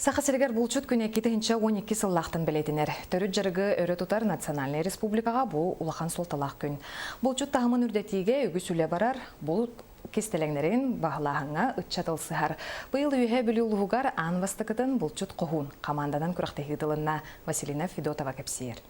Саха сиригэр булчут күнэ 2012 сыллаахтан бэлиэтэнэр. Төрүт дьарыгы өрө тутар национальнай республикаҕа бу улахан суолталаах күн. Булчут таһымын үрдэтиигэ үгүс үлэ барар, булт кистэлэҥнэрин баһылааһыҥҥа ыччат ылсыһар. Быйыл Үөһээ Бүлүү улууһугар аан бастакытын булчут хоһуун хамаанданан күрэхтэһии ыытылынна. Василина Федотова кэпсиир.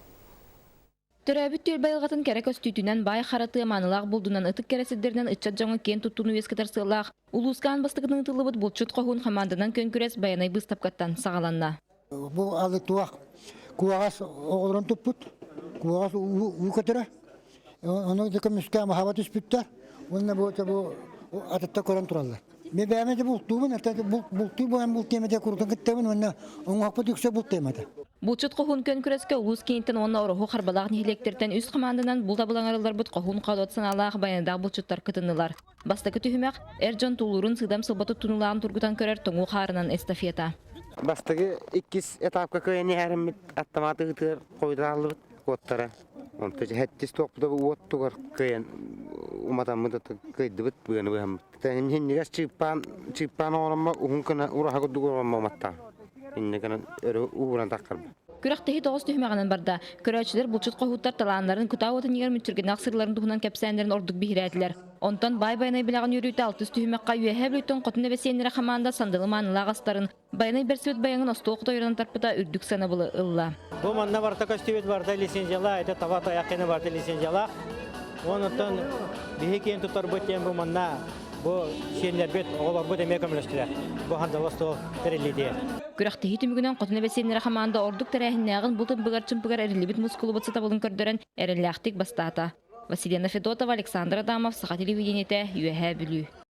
Төрөөбүт түөлбэ айылҕатын кэрэ көстүүтүнэн, баай хара тыа маанылаах булдунан, ытык кэрэ сирдэринэн ыччат дьоҥҥо киэн туттууну үөскэтэр сыаллаах улууска аан бастакытын ыытыллыбыт булчут хоһуун хамаанданан күөн күрэс Байанай быыстапкаттан саҕаланна. Бу алы туох куоҕас оҕолорун туппут, куоҕас уу көтөрө. Ону көмүскэ маһаба түспүттэр. Уонна бу бу атытта көрөн тураллар. Мен бэйэм де бултуубун, бултуу буолан бултуйм этэ курутун кыттабын уонна оҥоһукпут үксэ бултуйм этэ. Булчут хоһуун күөн күрэскэ улуус кииниттэн уонна Ороһу Харбалаах нэһилиэктэртэн үс хамаанданан булт абылаҥарылларбыт хоһуун хоодуот санаалаах баянадаах булчуттар кытыннылар. Бастакы түһүмэх эр дьон тулуурун сыыдам сылба туттунуулааҕын тургутан көрөр тоҥуу хаарынан эстафета. Бастакы иккис этапка кыайан иһэриммит автомат ыытыар хойутааллыбыт куоттара. Онто хэттис туохпута уот тугар кыайан уматаммыт кыайдыбыт быаны быһаммыт. Иннигэр чыыппаан чыыппаан оҥороммо уһун гына ураһа курдук оҥороммо уматтаҕым. Инньэ гынан өрө ууран таххарбыт. Күрэхтэһии тоҕус түһүмэҕинэн барда. Көрөөччүлэр булчут хоһууттар талааннарын, кутаа уотун иһигэр мүччүргэннээх сырыыларын туһунан кэпсээннэрин ордук биһирээтилэр. Онтон Баай Байанай билэҕин үөрүүтэ алтыс түһүмэххэ Үөһээ Бүлүүттэн Хотун Эбэ сиэннэрэ хамаанда сандалы маанылаах астарын, Байанай бэрсибит баяҥын остуол хотойорунан тарпыта үрдүк сыанабылы ылла. Бу манна барыта көстүбүт барыта лицензиялаах, это таба тайах кэнэ барыта лицензиялаах. Онуттан биһи киэн тутарбыт диэн бу манна бу сиэннэрбит, оҕолорбут эмиэ көмөлөстүлэр. Бу хандалы остуол тэриллиитигэр. Күрэхтэһии түмүгүнэн Хотун Эбэ сиэннэрэ хамаанда ордук тэрээһиннээҕин бу ымпыгар-чымпыгар эриллибит мускулубут сатабылын көрдөрөн эрэллээхтик бастаата. Василена Федотова, Александр Адамов, Саха телевидениетэ, Үөһээ Бүлүү.